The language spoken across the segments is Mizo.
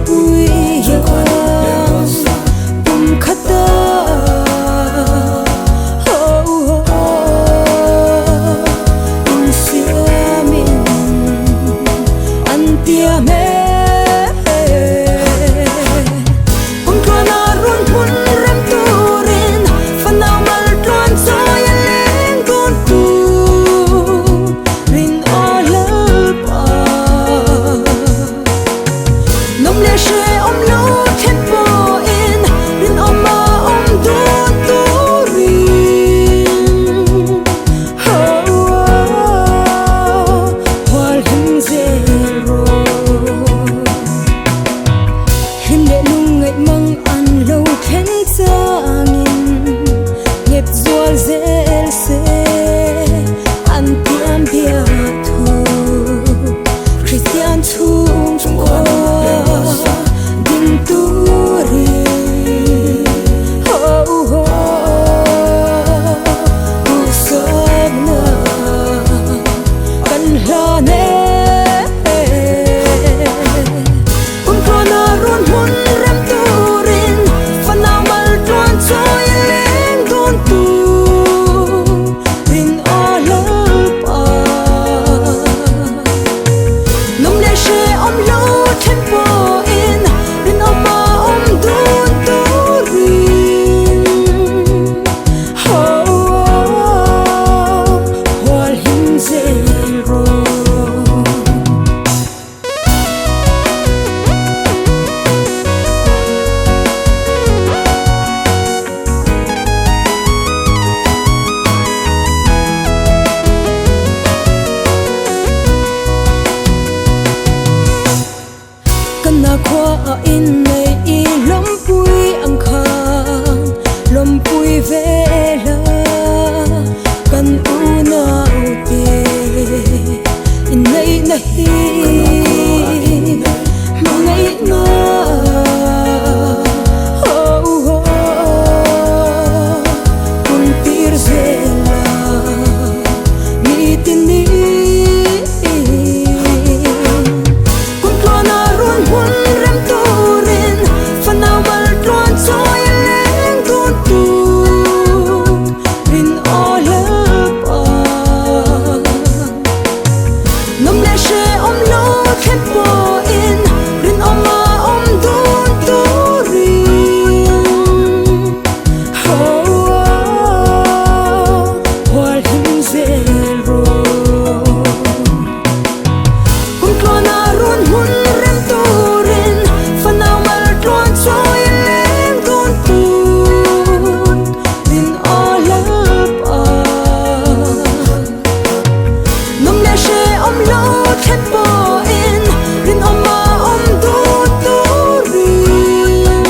Lompui ang pumkhata Insiamin an tiam e. Kumtluana run hmun rem turin fanau mal tluan chawi a leng dun turin aw Lalpa. Nawm leh hrehawm lo thlen pawhin rinawm a awm dun turin hual hlim zel rawh. Hlim leh lungngaih mang an lo thlen changin nghet zual zel se an tiam biak thu. Kristian chhungkua ding turin duhsakna kan hlan e. Kumtluana run hmun rem turin fanau mal tluan chawi a leng dun turin aw Lalpa. Nawm leh hrehawm lo thlen pawhin rinawm a awm dun turin hual him zel rawh. Kan khua a innei i lawmpui ang khan lawmpui ve la kan unaute inneihna hi hmangaihna hun tir zel a nitin. Kumtluana run hmun rem turin fanau mal tluan chawi a leng dun turin aw Lalpa. Nawm leh hrehawm lo thlen pawhin rinawm a awm dun turin hual him zel rawh. Kumtluana run hmun rem turin fanau mal tluan chawi a leng dun turin aw Lalpa. Nawm leh hrehawm lo thlen pawhin rinawm a awm dun turin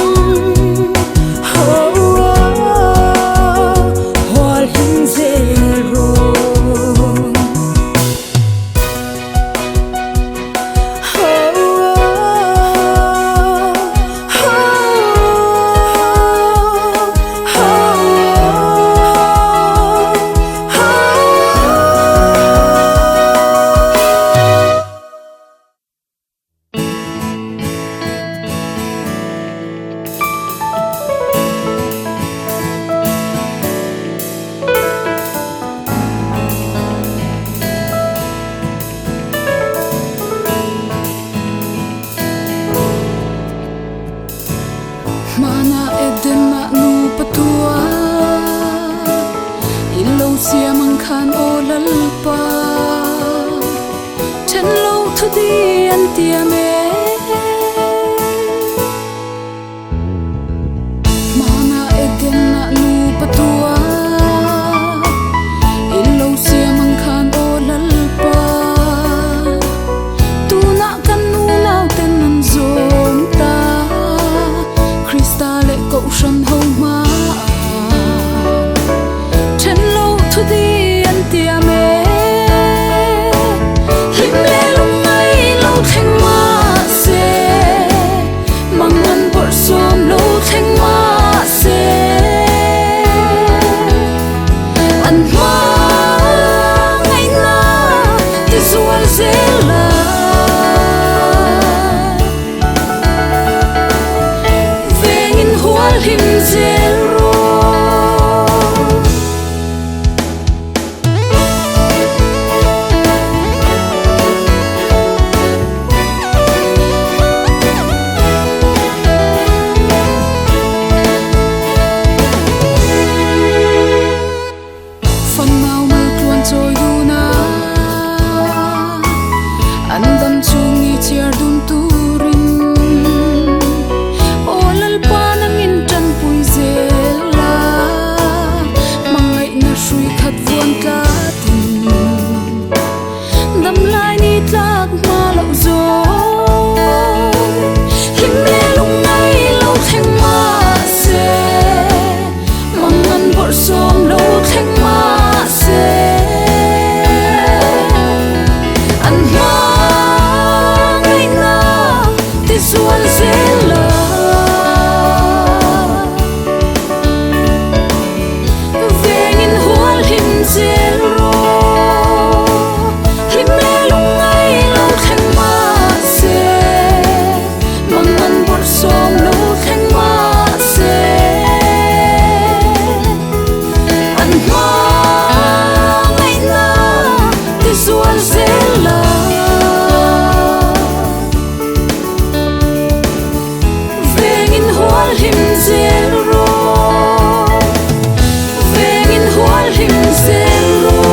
hual him zel rawh. Hmana Edena nupa tua I lo siam ang khan aw Lalpa Then lo thu di an tiam e. Hmana Edena nupa tua I lo siam ang khan aw Lalpa Tunah kan unau ten an zawm ta Krista leh Kohhran ho hmaah Then lo thu di an tiam e. Hlim leh lungngai lo thleng mah. zel rawh. Fanau mal tluan chawi dun a, an dam chhung ni chhiar dun turin Aw Lalpa nangin tanpui zel a, hmangaihna hrui khat vuan tlatin damlai ni tlak hma loh zawng hlim leh lungngai lo thleng mahse. Mang an bawrh sawm lo thleng mahse an hma ngaihna ti zual zel a. Vengin hual hlim zel rawh, hlim leh lungngai lo thleng mahse. Mang an bawrh sawm lo thleng mahse an hma ngaihna ti zual zel a. Vengin hual hlim zel rawh, vengin hual hlim zel rawh.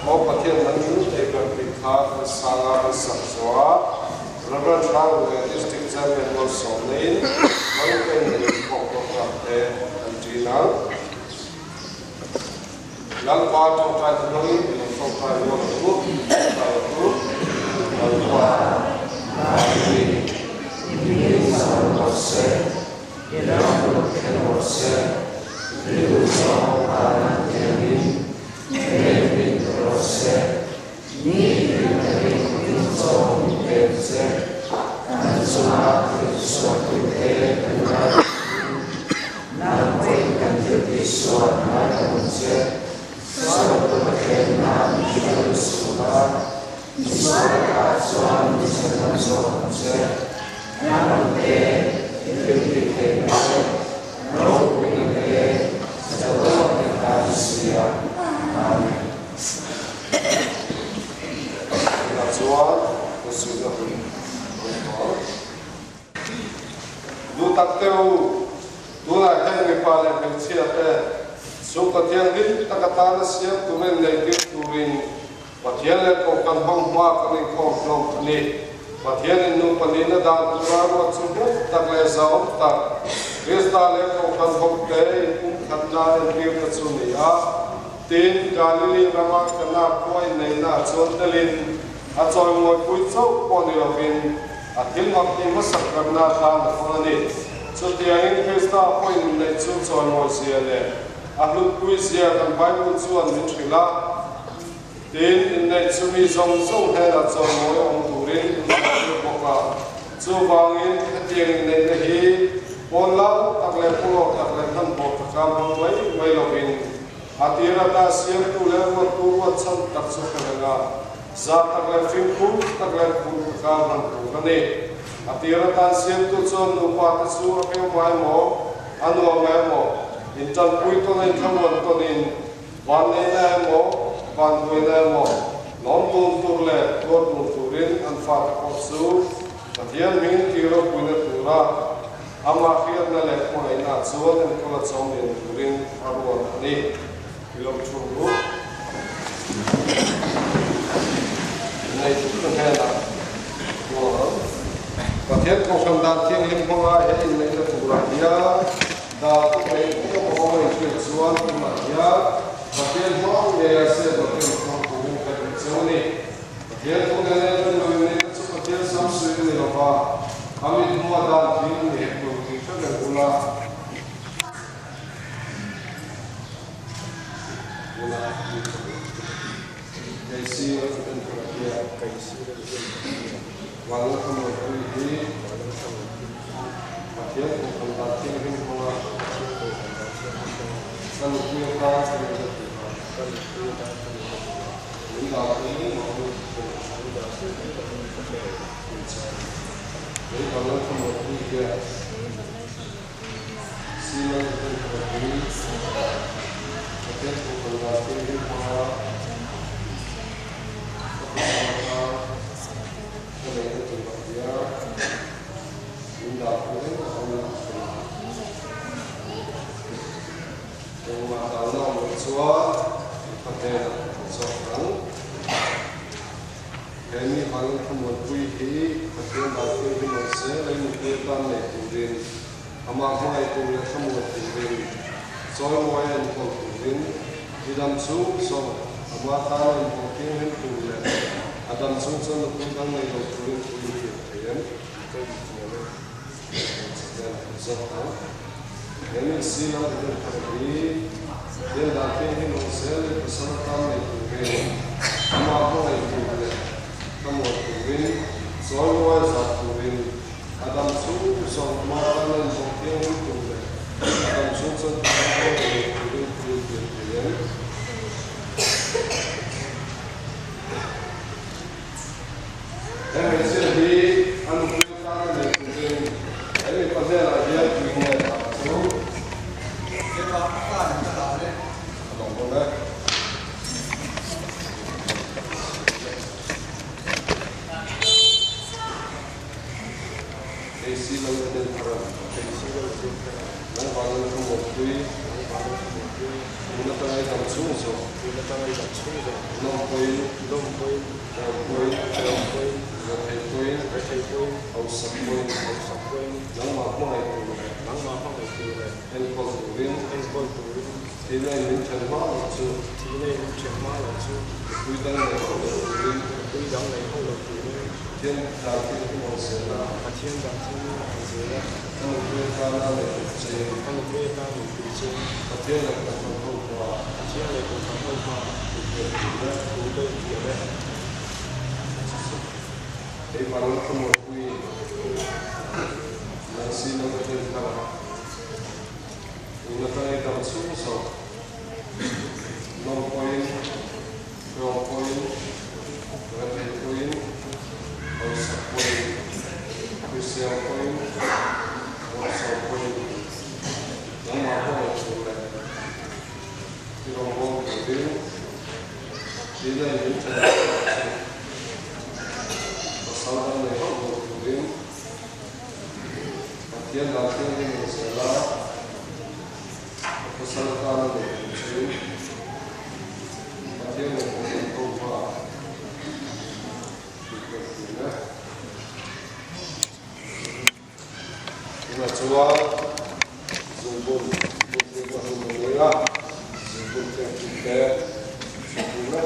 Aw Pathian nang in ei ber tih kha kan sang a, kan sak zawh a, Rev. Hrang leh District Chairman Malsawmna in Mangpen leh inkhawm program te an ṭin ang. Lalpa ṭawngṭai te hmangin i lo ṭawngṭai rual ang u, ṭawngṭai ang u. Lalpa, Mahni i hming zah rawh se, i ram lo thleng rawh se, i duhzawng tan tiangin hmel min pe rawh se, ni tin takin in chaw min pek che, kan chunga thil suahtute kan ngaihtuahin nang pawhin kan thil tihsual ngaihtuah che, sualtu thlenna min hruai suh la, misual lakah chuan min chhandam zawk ang che, nang te i thil tihtheihna te, ropuina te, chatuan ni ta ni sia. Amen. Tunah chuan ka suihna hun a awm tawh ang. Duh tak teh u, tunah hian mipa leh hmeichhia te chhungkaw thianghlim tak atana siam turin leh tir turin Pathian leh Kohhran ho hma kan inkhawm hlawm a ni. Pathianin nupa nihna dan tura ruat chu nghet tak leh zahawm tak Krista leh Kohhran ho te inpumkhatna entirna chu ni a. Tin, Galili rama Kana khua inneihna chuan telin a chawimawipui chauh pawh ni lovin a thil mak ti hmasak berna atan a hmang a ni. Chutiangin Krista pawhin inneih chu chawimawi zia leh a hlutpui zia kan Bible chuan min hrilh a. Tin, inneih chu mi zawng zawng hnenah chawimawi awm turin min hrilh bawk a. Chuvangin, hetiang inneihna hi pawn lau tak leh pulawk tak leh hmanhmawh taka hmang mai mai lovin a tir ata siamtu leh ruattu ruatchhan tak chu hre reng a, zah tak leh fimkhur tak leh phur taka hman tur a ni. A tir atan siamtu chuan nupa te chu a hreu mai maw, a nuam mai maw, intanpui tawn a inthlamuan tawnin Van neihna emaw, van buaina emaw, lawm tun tur leh tuar tun turin an fate pawh chu Pathian hming ti ropuina tura amah hriatna leh hmangaihna chuan enkawl a chawm lian turin a ruat a ni. I lo thu ru. Inneihtu hnenah rual. Pathian Kohhran dan thianghlim hmanga he inneihna turah hian Dah chu rei pawh a awm a inhriat chuan tunah hian Pathian hmang ngei a se Pathian hmang turin ka duh cheu a ni. Pathian thu nen en reng lo in neihna chu Pathian sam sui a ni lo va, a mit hmua dan tling ni hek lo tih hre reng ula. Tunah Keisi a en thar hian Vanlalthamawipui hi Pathian Kohhran dan thianghlim hmanga ka nupui atan ka nuna tura min dah pui mah u Kei Vanlalthamawipui hian Silan a en thar hi Pathian Kohhran dan thianghlim hmanga ka pasal atan Ka neihna tur ah hian min dah pawh reng a awm a ka la. Engmah dalna awm loh chuan ka hnenah ka zawk ang. He mi hal thlamuanpui hi Pathian dan thianghlim ang zel ei nupui atan nei turin, amah hmangaih tur leh thlamuan turin, chawimawi a enkawl turin, I dam chung zawng ama tana inhawng thianghlim tur leh a dam chung chuan nupui dang nei lo turin thu in thiam thei em? Ka inthiam e. Hmeichhe hnenah ka zawk ang. He mi si lo i den thar hi Pathian dan thianghlim ang zel in pasal atan nei turin, ama hmangaih tur leh thlamuan turin, chawimawi zat turin, A dam chung zawng ama tana inhawng thianghlim tur leh a dam chung chuan pasal pawh nei lo turin thu in pian thei em? He hmeichhia hi a nupui atana nei turin he mipa hnenah hian tui nge dah chu? A lo bawm e. Keisi lo den thar a. Keisi lo den thar a. Nang vang in ka mawpui. Nang vang in ka mawpui. Tun atanga i dam chhung zawh. Tun atanga i. dam chhung zawng. Lawmpuiin. Lawmpuiin. Tlawmpuiin. Tlawmpuiin. Rethei puiin. Rethei puiin. Hausak puiin. Hausak puiin. Nangmah hmangaih tur leh. Nangmah hmangaih tur leh. Enkawl turin. Enkawl turin. Thihna in min then hma loh chu. Thihna in min then hma loh chu. Mipui dang nei ho lo turin. Mipui dang nei ho lo turin. Pathian dan thil hi awm zel a. Pathian dan thil hi awm zel a. Ka nupui atana nei tur che. Ka nupui atana nei tur che. Pathian leh Kohhran ho hma. Pathian leh Kohhran ho hma. Thu ka intiam e. Thu ka intiam e. Hei vang ka mawlpui nang si lo ka hlen thar a. Tuna ka ngei dam chhung zawk. Lawm pawhin, hlawm pawhin, rethei pawhin, hausak pawhin, hrisel pawhin, bawrhsawm pawhin, nangmah hmangaih tur leh i rawngbâwl turin thihna in min then hauh loh chu pasal dang nei hauh lo turin Pathian dan thianghlim ang zela a pasal atana nei tur chu Pathian leh Kohhran ho hma tih pek thin e. Tunah chuan zungbun bun tir na hun a ni a, zungbun keng tute chu bun e.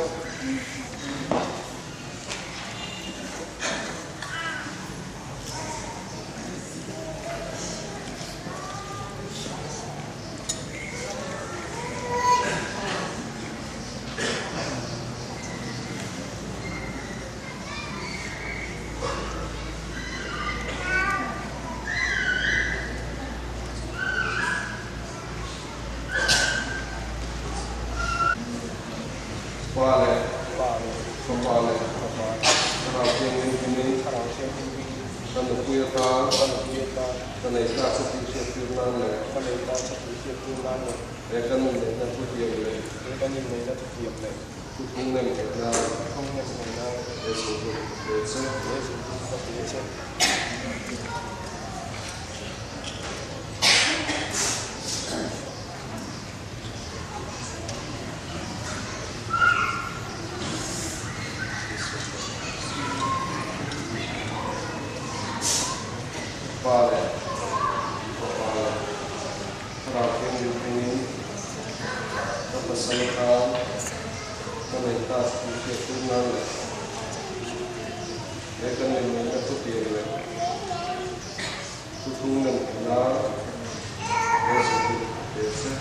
Pa leh Fapa leh Thlarau Thianghlim hmingin ka nupui atan ka nei ta che tih hriattir nan leh he kan inneihna thutiam leh Thuthlung nem theih nan he zungbun ka pe che. Pa leh Fapa leh Thlarau Thianghlim hmingin ka pasal atan ka nei ta tih hriat tum nan leh he kan inneihna thutiang leh thuthlung nem theih nan he zirtir ka pe che.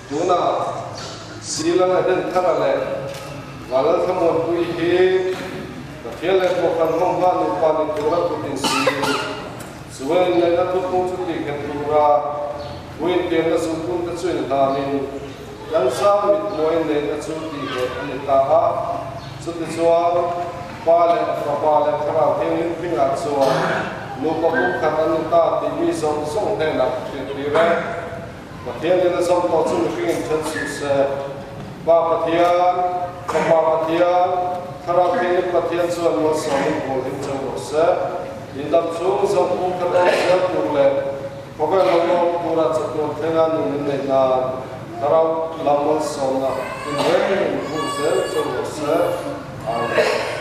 Tuna Sila leh Denthara leh Vanlalthlamuanpui hi Pathian leh Kohhran hmang hma nupa ni tura kut insi chuan inneihna thutphung chu tihnghet tura thu intiamna zungpunte chu inhlanin kan zam mithmuh inneihna chu tihnghet a ni ta a. Chutichuan Pa leh Fapa leh Thlarau Thianghlim hmingah chuan nupa pumkhat an ni ta tih mi zawng zawng hnenah ka hriattir e. Pathianin a zawm tawh chu mihringin then suh se. Pa Pathian, Fapa Pathian, Thlarau Thianghlim Pathian chuan malsawmin bawl him cheu rawh se. Indam chhung zawm pum khat awm zel tur leh khawvel lo lawm tura chatuan thlenga nun in neih nan Thlarau lam malsawmna inreng in hmuh zel cheu rawh se. Amen.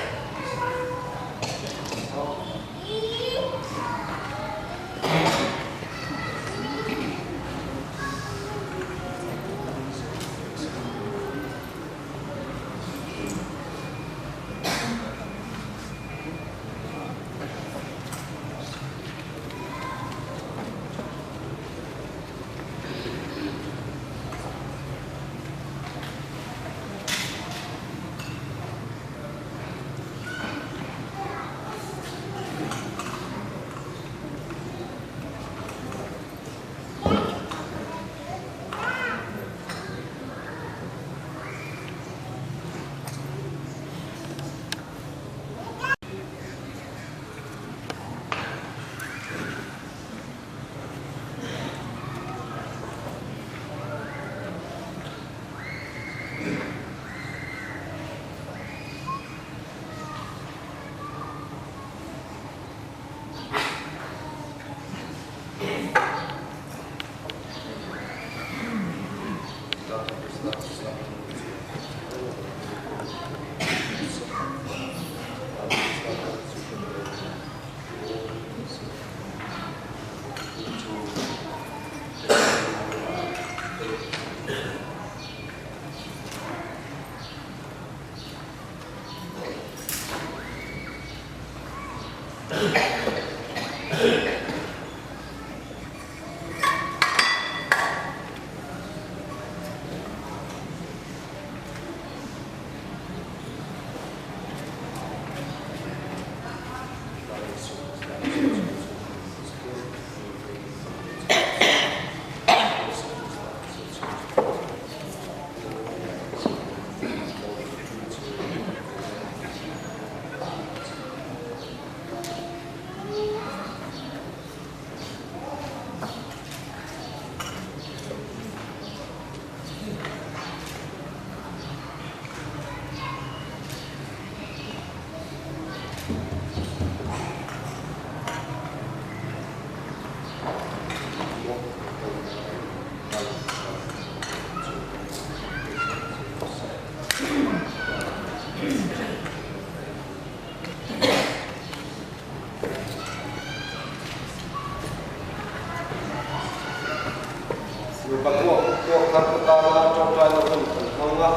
Nupa tuak tuak thar te tana tawngtaina hun kan hmang a,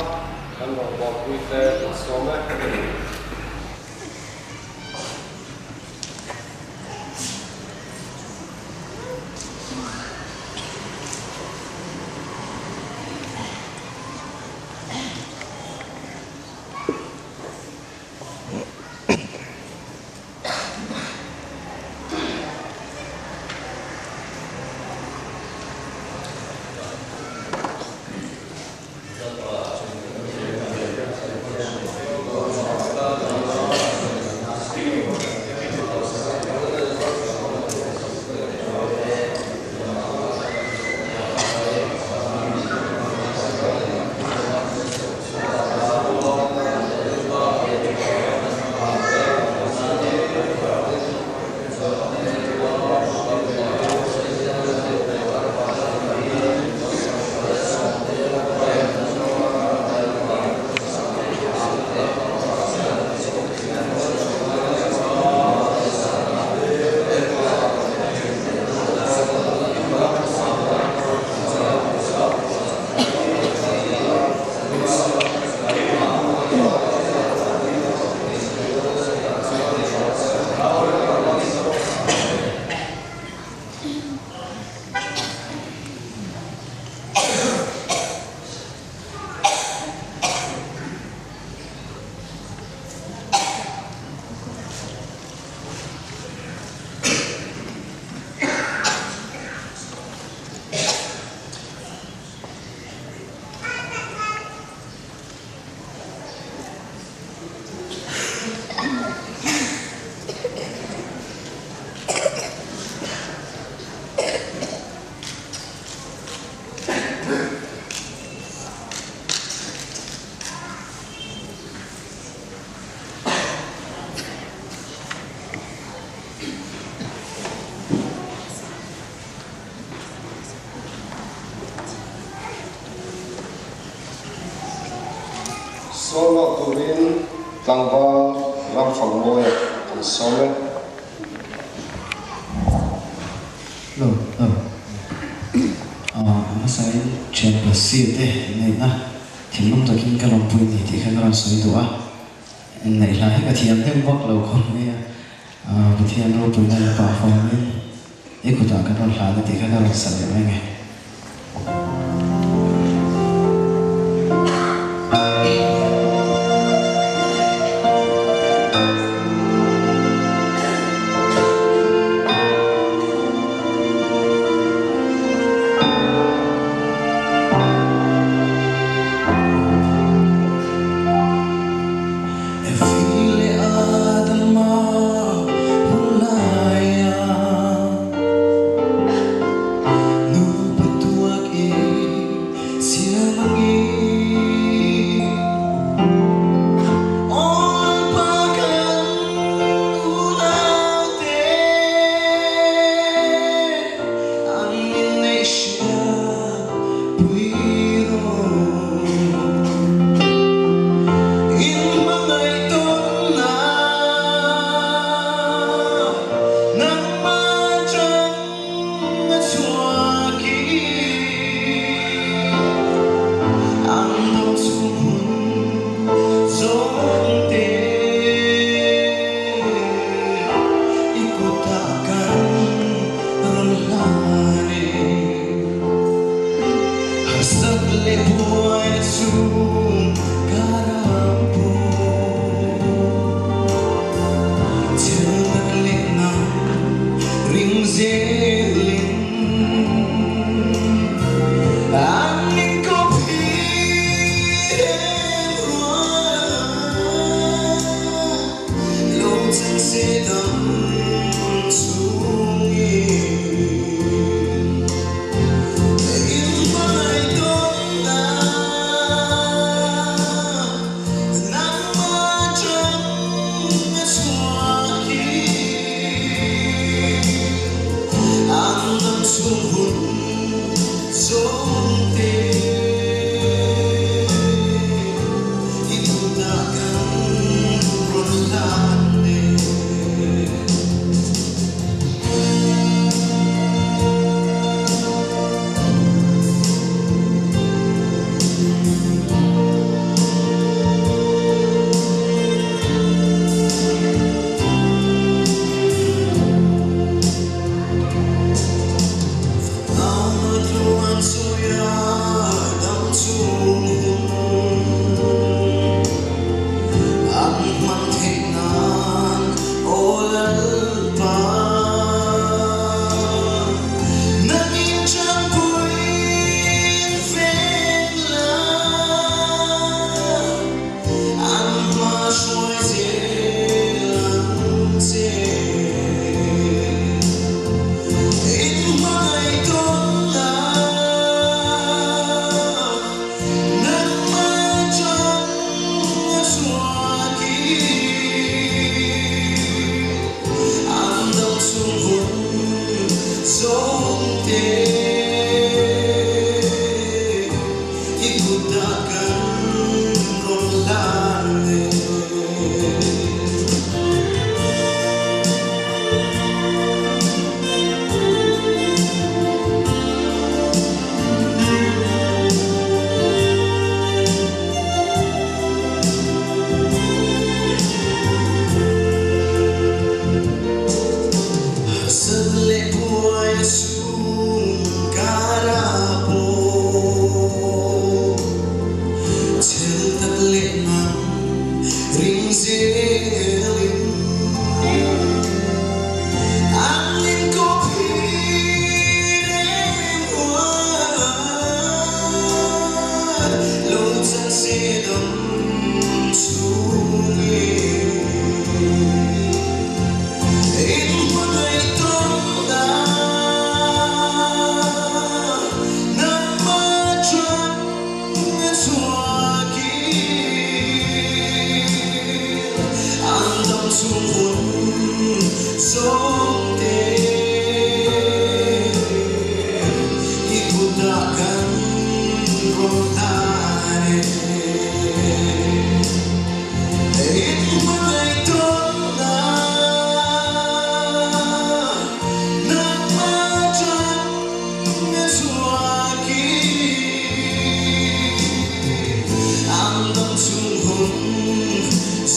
kan rawngbawlpui te kan sawm e. Solo turin tlangval Ramfakmawia kan sawm e. Lo lo. A hmasain thian Basir te inneihna thinlung takin ka lawmpui ni tih kha ka rawn sawi duh a. Inneih hla hi ka thiam deuh vak lo khawp mai a. Pathian ropuina la pah fawmin i kutah kan rawn hlan a tih kha ka rawn sa leh mai nge.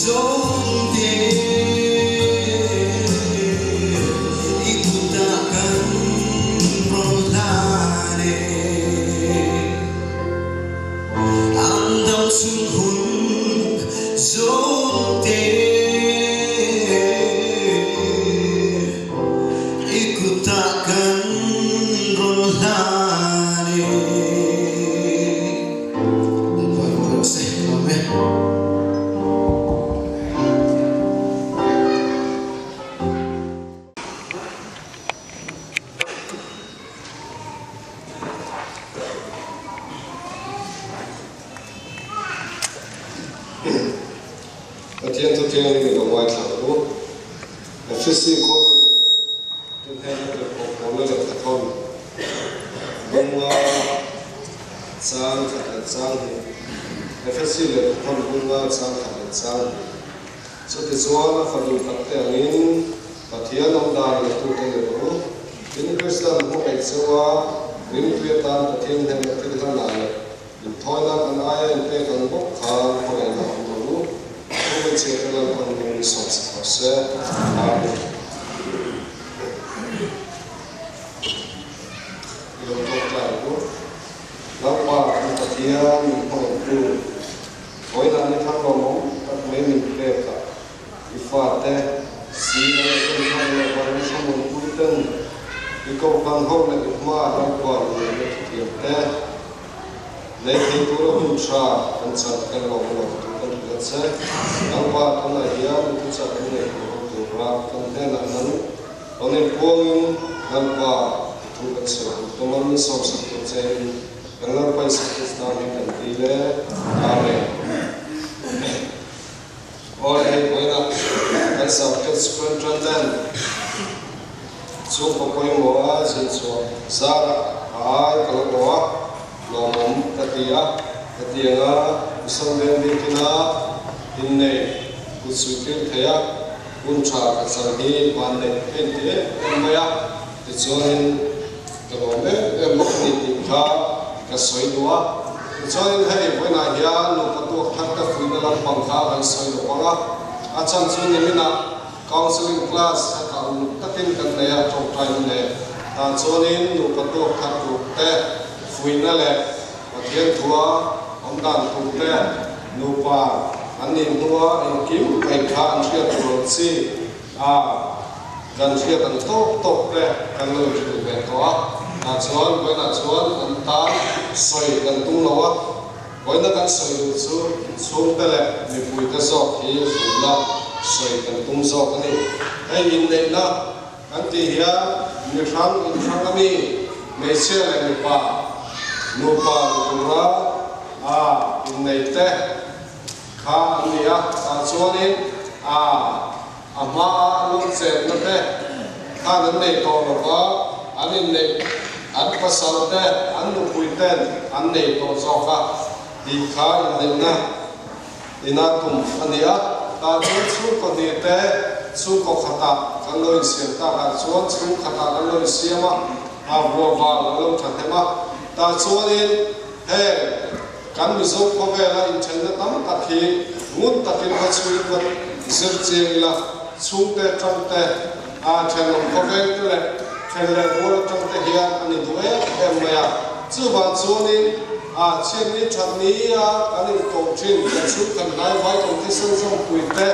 Zote i kut ah kan rawn hlan e. An dam chung hun Zote i kut ah kan rawn hlan e. Lalpa in pui rawh se, ka lawm e. Pathian thu thianghlim in lo ngaithla ang u. Efesi khawmi te hnena tirhkoh Paula lehkha thawn bunga chang khat leh chang hnih, Efesi lehkha thawn bunga chang khat leh chang hnih. Chutichuan a fanu takte angin Pathian awm dan leh tute ni rawh u. Tin, Kristian hmangaih cheu a, ringtui atan Pathian hnenah thil hlan ah leh inthawina kan aia inpek ang bawk khan hmangaihna awm rawh u. Thuhmeichhiate Lalpan min sawmsak rawh se. Amen. I lo tawngtai ang u. Lalpa kan Pathian min hmangaihtu. Vawiinah ni thar lawmawm tak mai min pek a, i fate, si leh zen thar leh varin hramawmpui ten i kohhran ho leh i hma Lalpa inneihna thutiam te nei thei tura hun tha kan chan kan lawm lo tur kan hrilh a che. Lalpa tunah hian i thuchah kan nei tur ho tura kan hnenah nang rawn inpuangin Lalpa i thu kan sawi tur tuman min sawmsak tur chein Kan Lalpa Isua Krista hi kan ti le. Amen. Aw le hei vawiina kan subject superintendent chhungkaw pawimawh a zin chhuah zarah a ai ka lo aw a, lawmawm ka ti a, ka ti ang a, Mizo veng biakina innei kut suihtir thei a, hun tha ka chang hi vanneih ka inti em em mai a, tichuanin Ka lawm em em bawk a ni tih kha ka sawi duh a. Tichuanin hei vawiinah hian nupa tuak thar te fuihna lampang kha kan sawi lo bawk a. A chan chu niminah counselling class hetah uluk takin kan nei a, tawngtaina nen. Tah chuanin nupa tuak thar tur te fuihna leh Pathian thua awm dan tur te nupa an nih hnua engkim mai kha an hriat tur ang chi A, kan hriat ang tawk tawk te kan lo inhrilh ve tawh a, tah chuan vawiinah chuan an tan sawi kan tum lo a, vawiina kan sawi duh chu chhungte leh mipuite zawk hi fuihna sawi kan tum zawk a ni. Hei inneihna kan tih hian mi hrang inhrang a mi, hmeichhia leh mipa, nupa ni tura a inneite, Kha an ni a, tah chuanin a a hmaa an lo chetna te khan an nei tawh lo va, an inneih an pasal te, an nupui ten an nei tawh zawk a tih kha inneihna ina tum a ni a. Tah chuan chhungkaw hnih te chhungkaw khatah kan lo insiam takah chuan chhungkhatah kan lo insiam a, a vuavang an lo thahnem a, tah chuanin heng Kan Mizo khawvela inthenna tam tak hi ngun takin va chhui va zir chiang ila, chhungte tangte, a thenawm khawvengte leh then leh rual atangte hian a ni duh em em mai a. Chuvang chuanin a chhiatni thatni a kan inkoh thin kan chhung kan hnai vai kan thisen zawmpuite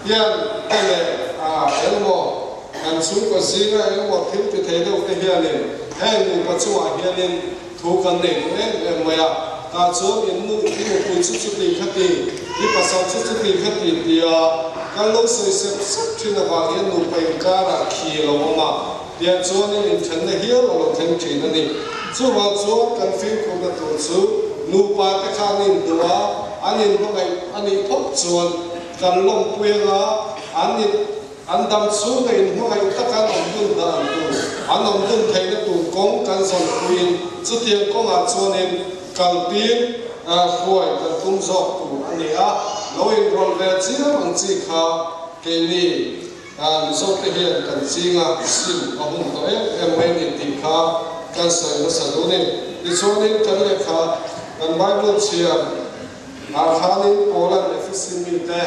hian te leh a engemaw kan chhungkaw zinga engemaw thil ti thei deuh te hianin heng nupa chungah hianin Thu kan nei duh em em mai a, tah chuan in nu i nupui chu chuti kha ti, i pasal chu chuti kha ti tia kan lo sawi sep sep thin avang hian nupa inkarah khi a lo awm a, tiang chuan in inthenna hial a lo thleng thin a ni. Chuvang chuan kan fimkhurna tur chu nupa te kha an inhmu a, an inhmangaih a nih phawt chuan kan lawmpui anga an in An dam chhunga inhmangaih taka an awm dun dan tur, an awm dun theihna tur kawng kan zawnpuiin chutiang kawngah chuanin kalpin hruai kan tum zawk tur a ni a, lo inrawlh ve chiam ang chi kha keini Mizote hian kan chinga sim a hun tawh em em mai ni tih kha kan sawi hmasa duh a ni. Tichuanin kan lehkha kan Bible chhiar ah khanin Paula'n Efesi mite.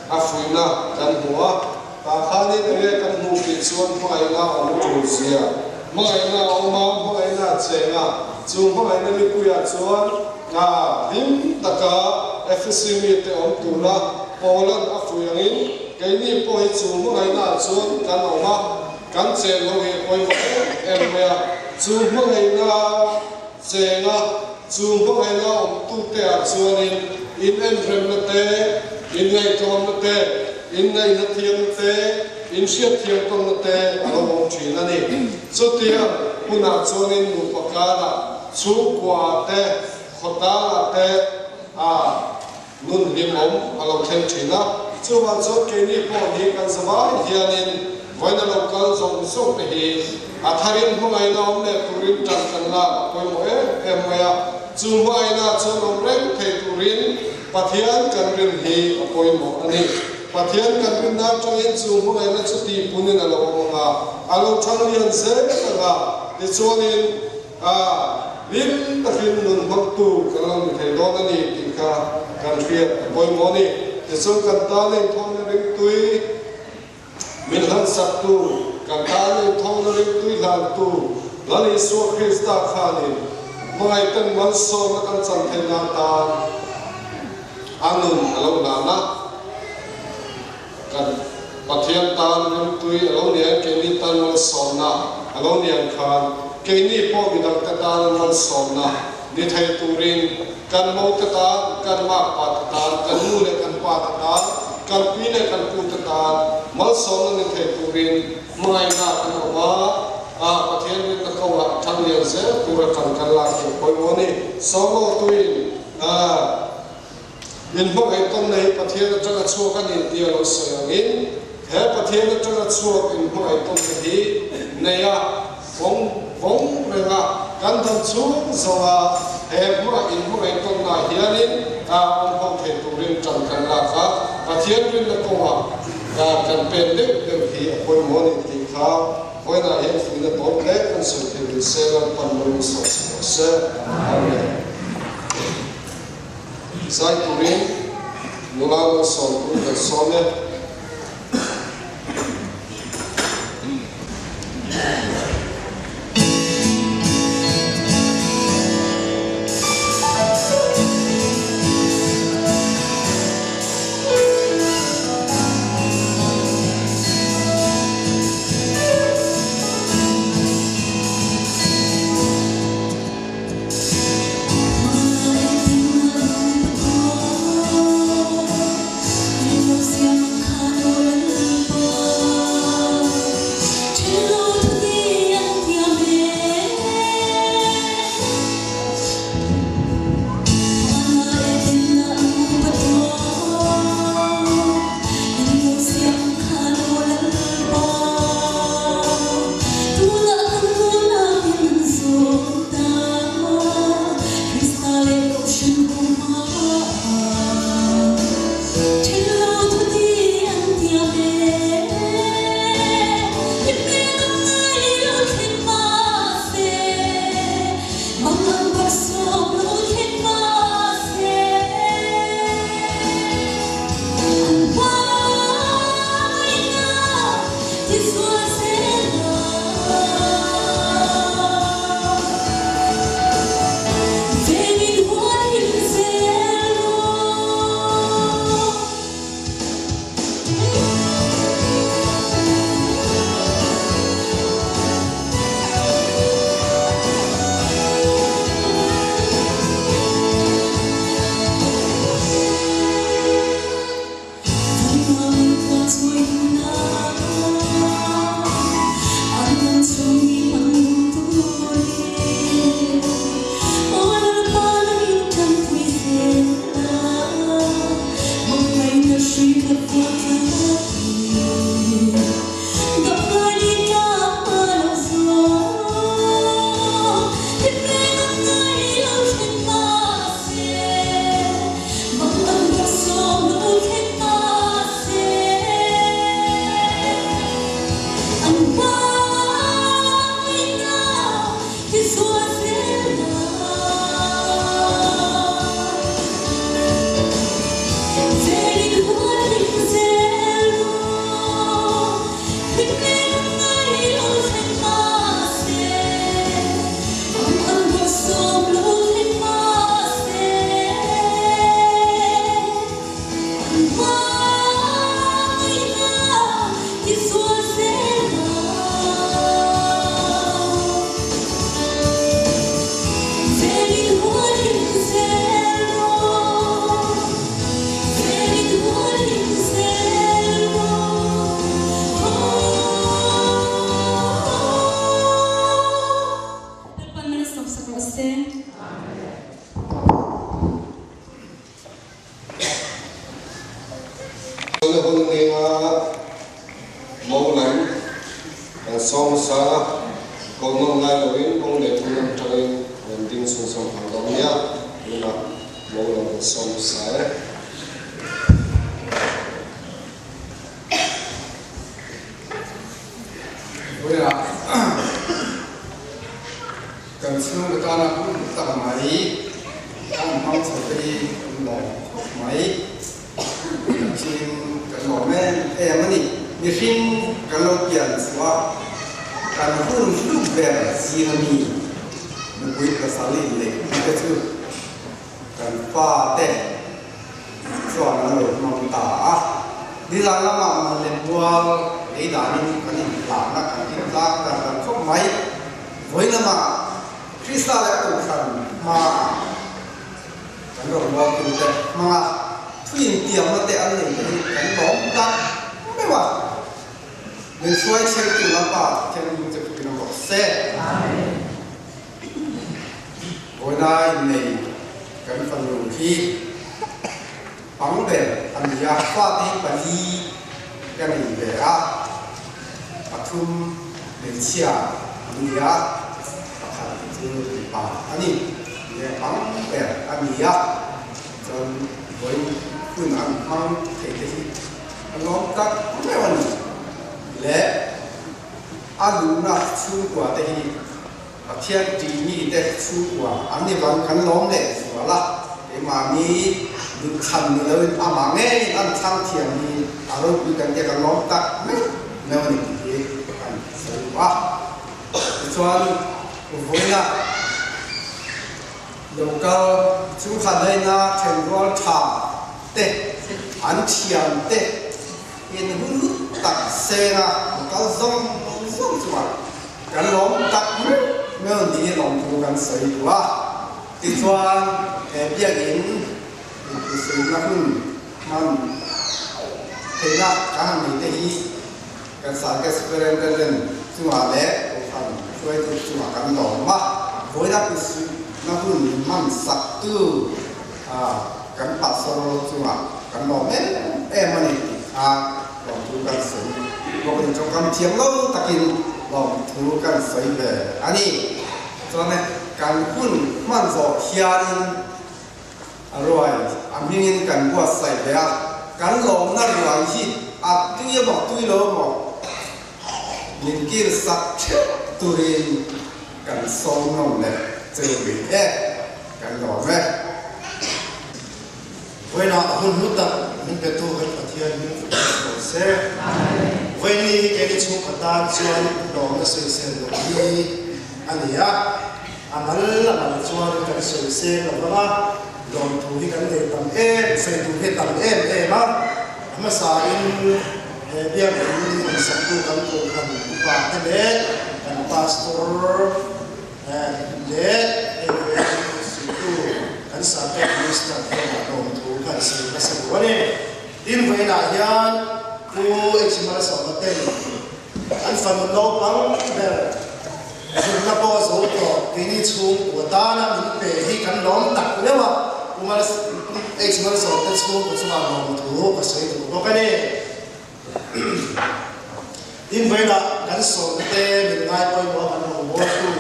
a fuihna kan hmu a. Tah khanin enge kan hmuh tih chuan hmangaihna a awm tul zia. Hmangaihna a awm a, hmangaihna a cheng a, chu hmangaihna mipuiah chuan a hlim taka Efesi mite awm tura Paula'n a fuih angin keini pawh hi chu hmangaihna ah chuan kan awm a, kan chen ho hi a pawimawh em em mai a. Chu hmangaihna cheng a, chu hmangaihna awmtute ah chuanin inenremna te, inngaihtlawmna te, Inneihna thiamna te, inhriatthiam tawnna te a lo awm thin a ni. Chutiang hunah chuanin nupa karah, chhungkuaah te, khawtangah te a nun hlimawm a lo thleng thin a. Chuvang chuan keini pawh hi kan zavai hianin vawiin a lo kal zawng zawng te hi a tharin hmangaihna awm leh turin tan kan lak a pawimawh em em mai a. Chu hmangaihna chuan awm reng thei turin Pathian kan rin hi a pawimawh a ni. Pathian kan rinna atangin chu hmangaihna chu tihpunin a lo awm ang a, a lo thang lian zel ang a, tichuanin a hlim takin nun hmangtu kan lo ni thei dawn a ni tih kha kan hriat a pawimawh a ni. Tichuan kan tan a inthawhna ringtui min hlansak-tu, kan tan a inthawhna ringtui hlantu Lal Isua Krista khanin hmangaihten malsawmna kan chan theih nan tan a nun a lo hlan a. Kan Pathian tan ringtui a lo ni ang, keini tan malsawmna a lo ni ang khan keini pawh midangte tan malsawmna ni thei turin Kan mote tan, kan makpa te tan, kan nu leh kan pa te tan, kan pi leh kan pu te tan malsawmna ni thei turin hmangaihna kan awm a, a Pathian rinna kawngah thang lian zel tur atang kan lak theih pawimawh a ni. Sawlo tuin a in hmangaih tawnna hi Pathian atanga chhuak a ni tih a lo sawi angin he Pathian atanga chhuak in hmangaih tawnna hi nei a, Vawng vawng reng a, kan dam chhung zawng a, he hma in hmangaih tawnna hianin a awm ho thei turin tan kan lak a, Pathian rinna kawngah kan pen deuh deuh hi a pawimawh a ni tih kha vawiinah hian fuihna tawn hle kan sawi thei ni se, Lalpan lung sawh chhe rawh se. Amen. Zai turin nula malsawm tur kan sawm e. Na hun ninga mo lam kan sawm hmasa a, ko nawm ngai loin mo neitu lam tangin rawn ding chhung sawm phang dawn nia, tunah mo lam kan sawm hmasa e. Vawiinah kan chhungkaw tana hun tak mai kan hmang chho te hi kan lawm khawp mai. Kan chim kan lawm em em a ni. Mihring kan lo pian chhuah kan hun hlu ber zinga mi nupui pasal inneih te chu kan fa te chuan an lo hmang ta a. Nizan lamah Malem mual lei danin kan inhlahna kan intlak dar dar khawp mai. Vawi lamah Krista leh a Kohhran hmaah kan rawn mual tu te hmanga thu intiamna te an nei te hi kan lawm tak meuh a. Min hruai thlengtu Lalpa thenglung che pawhin a rawh se. Vawiina innei kan fanu hi pang ber a ni a, fate hi pali ka nei ve a, pathum hmeichhia an ni a, pakhat chu mipa a ni. Nge pang ber a ni a, chuan vawiin hun an hmang thei te hi a lawm tak meuh a ni le. A luhna chhungkua te hi Pathian tih mite chhungkua an ni vang kan lawm leh zual a, keimahni duhthlan ni loin amah ngeiin an thlang thiam hi a ropui kan tia kan lawm tak meuh meuh a ni tih hi kan sawi duh a. Tichuan vawiina local chhungkhat laina thenrual tha te an thiam te in hun hlut tak senga an kal zawng zawng chuan kan lawm tak meuh meuh niin lawmthu kan sawi duh a. Tichuan he biakinn inhmuhsuihna hun hman theihna kan han nei te hi kan Circuit Superintendent chungah leh Kohhran hruaitu chungah kan lawm a. Vawiina hmuhsuihna hun hman saktu kan pastor chungah kan lawm em em a ni tih kha lawmthu kan sawi bawk a ni. Tawngkam thiam lo takin lawmthu kan sawi ve a ni. Chuan kan hun hman zawh hianin a ruai a hmingin kan buatsaih ve a, kan lawmna ruai hi a tui emaw tui lo emaw min kil sak theuh turin kan sawm nawm leh cheu rih e. Kan lawm e. Vawiinah a hun hlu tak min petu kan Pathian hming fak tak rawh se. Vawiin ni hi keini chhungkhat tan chuan lawmna sawisel loh hi a ni a. A mal a mal chuan kan sawisel lo vang a, lawmthu hi kan nei tam em, sawi tur hi a tam em em a. A hmasain he biakinn min saktu kan Kohhran upa te leh kan Pastor, Leh hei ve suitu kan Circuit Minister hnenah lawmthu kan sawi hmasa duh a ni. Tin, vawiinah hian Pu H. Malsawma ten an fanu naupang ber zirna pawh zo tawh keini chhungkua tana min pe hi kan lawm tak meuh a, Pu H. Malsawma te chhungkua chungah lawmthu ka sawi duh bawk a ni. Tin vawilah kan sawmna te min ngai pawimawh a kan rawngbawltu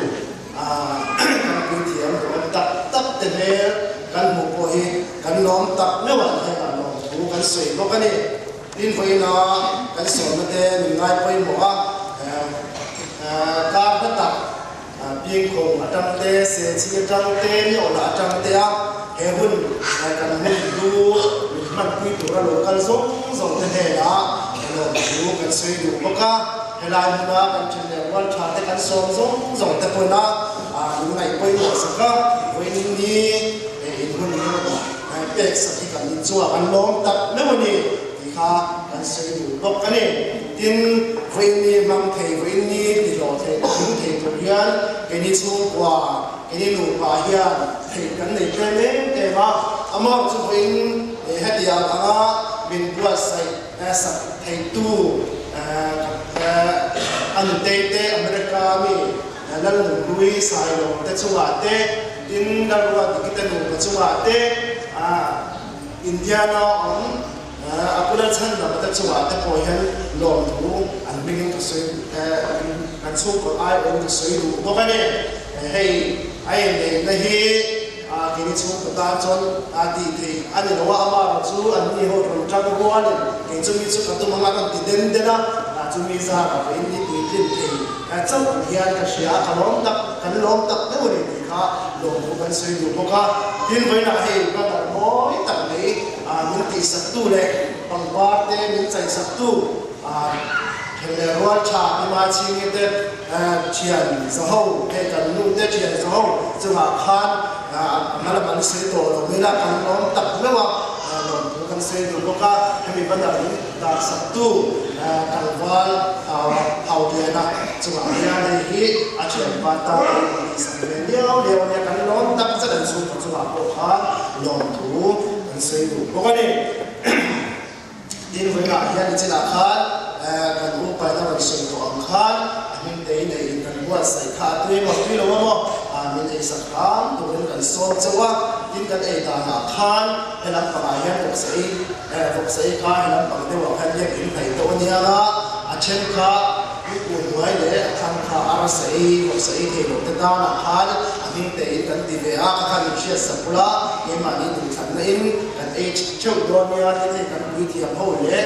kan puithiam duhawm tak tak te hmel kan hmuh pawh hi kan lawm tak meuh ah hian an lawm thu kan sawi bawk a ni. Tin vawiina kan sawmna te min ngai pawimawh a kar hla tak Pingkhawm atang te, Sechi atang te, Niawhla atang te a he hun kan hun hlu min hmanpui tura lo kal zawng zawng te hnenah lawmthu kan sawi duh bawk a. Helai hmuna kan then leh rual tha te kan sawm zawng zawng te pawn a min ngaih pawimawh sak a, vawiin ni in hun hi pek sak hi kan inchungah kan lawm tak meuh a ni tih kha kan sawi duh bawk a ni. Tin, vawiin ni hmang thei, vawiin ni ti hlawh thei, tling thei tur hian keini chhungkua, keini nupa hian theih kan nei tlem em em a. Amah chu vawiin hetiang anga min buatsaih sak theitu a nutei te America mi Lalnunhlui Sailawm te chungah te, tin Lalruatdiki te nupa chungah te, Indiana awm. A pu Lalchhandama te chungah te pawh hian lawmthu an hmingin ka sawi kan chhungkaw aiawhin ka sawi duh bawk a ni. Hei a inneihna hi keini chhungkaw tan chuan tih theih a ni lo a, amaherawh chu an ni ho rawn tang rualin kei chumi chu ka tum anga rawn ti den den a, chumi zarah pawhin ni puitlin thei chauh ang hian ka hria a, ka lawm tak, kan lawm tak deuh a ni tih kha lawmthu kan sawi duh bawk a. Tin, vawiinah hei banner mawi tak mai min tihsaktu leh pangpar te min chaihsaktu Kheleh rual tha Pima Chhingi te thian zaho hei kan nu te thian zaho chungah khan a lam an sawi tawh lo mai la, kan lawm tak meuh a, lawmthu kan sawi duh bawk a, hemi banner min dahsaktu tlangval Hauliana chungah hian hei hi a thianpa tan a intihsak ve liau liau a nia, kan lawm tak zet an chhungkaw chungah pawh khan lawmthu kan sawi duh bawk a ni. Tin, vawiinah hian i chinah khan kan upain a rawn sawi tawh ang khan a hming tei neiin kan buatsaih kha a tui emaw tui lo emaw min eisak hram turin kan sawm chauh a. Tin, kan ei danah khan he lampangah hian vawksa ei vawksa ei kha he lampang deuhah khan biak in hnaih deuh a nia a, a then kha Pu hnuai leh a thlang kha a rasa ei vawksa ei thei lo te tanah khan a hming teiin kan ti ve a, ka khan min hriat sak bula keimahni duhthlanna in kan ei theuh dawn nia ti thei kan puithiam ho leh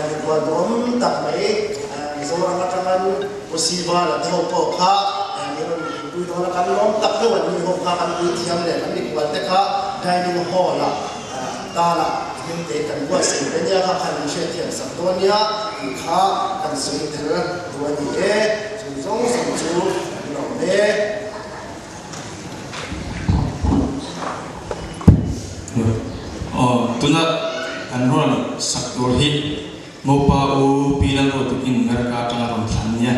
mikhual duhawm tak mai Mizoram atangin Pu Siva la te ho pawh kha min rawn pui dawn a, kan lawm tak deuh an ni ho kha kan puithiam leh kan mikhual te kha dining hall ah Tala hming te kan buatsaih ve nia kha khan min hriatthiam sak dawn nia tih kha kan sawi tel duh a ni e, chu zawng zawng chu kan lawm e. Aw, tuna kan rawn sak tur hi Mopa U Pi Lalruatukin America atanga rawn thlan nia.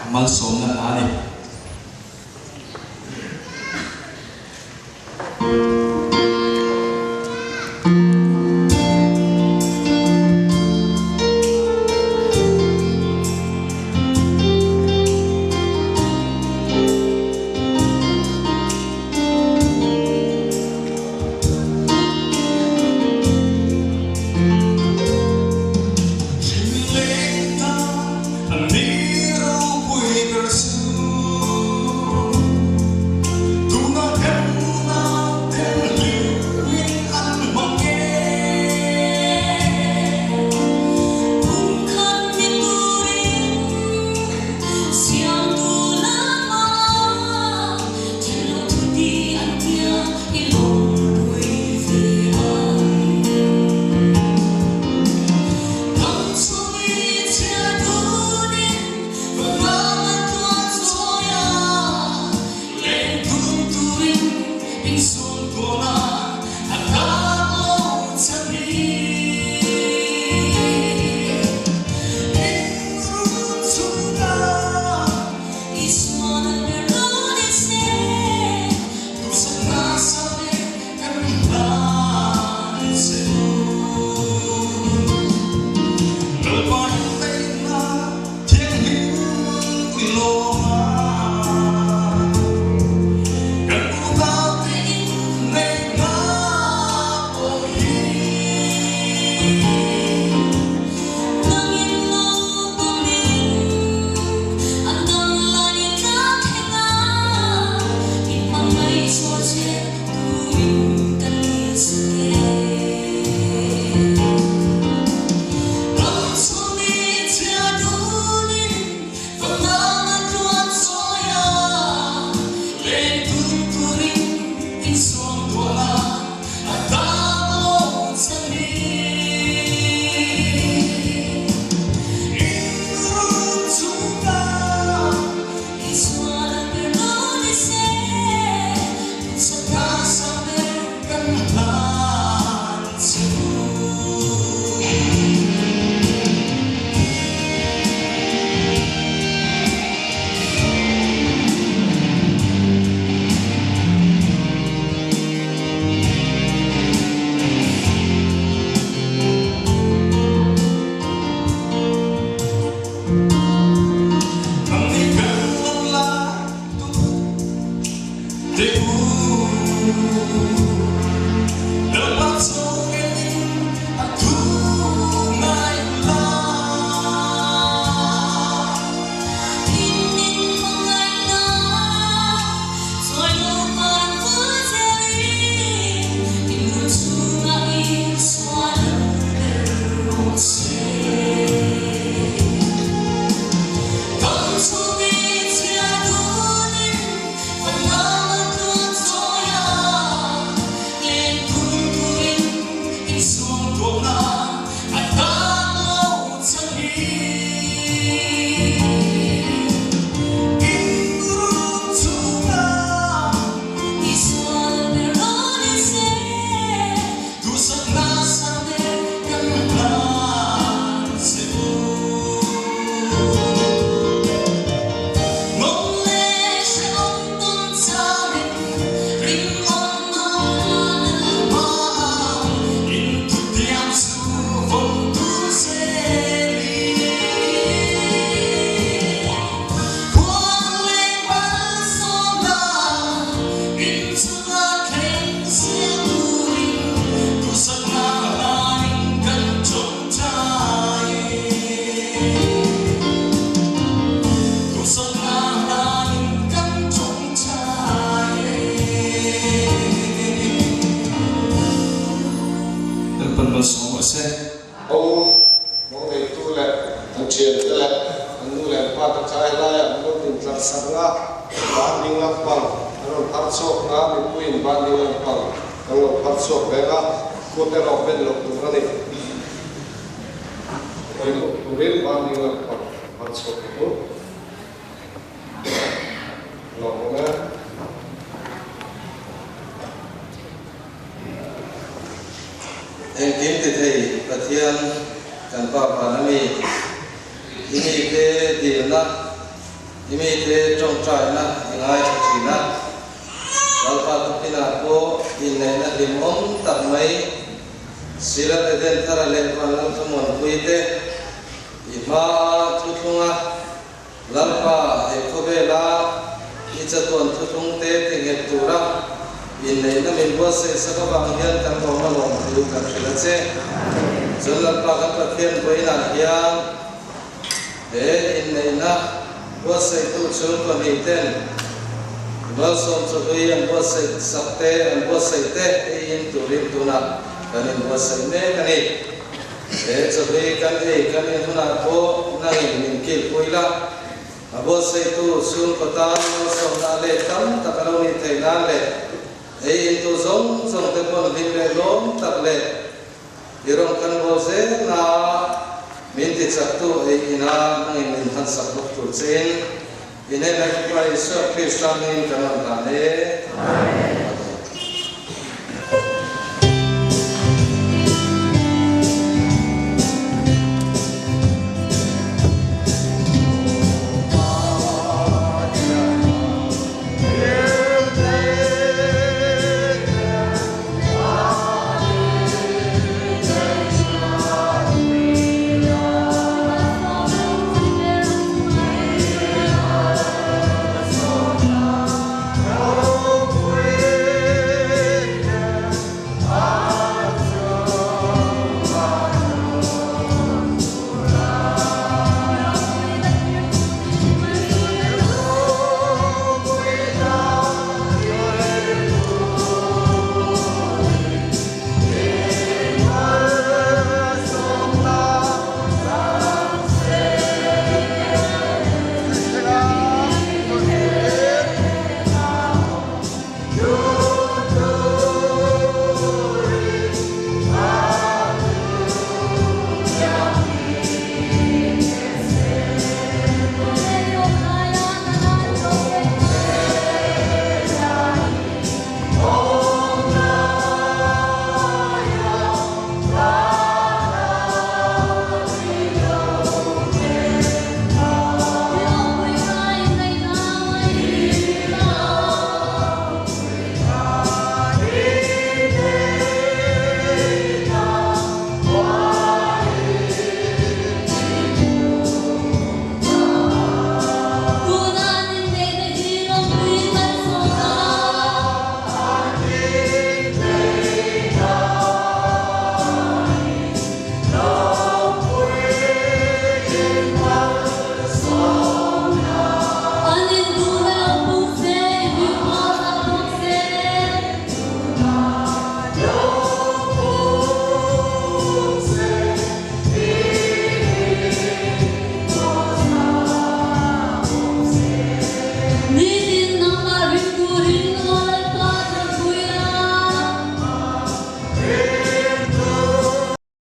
A malsawmna hla a ni.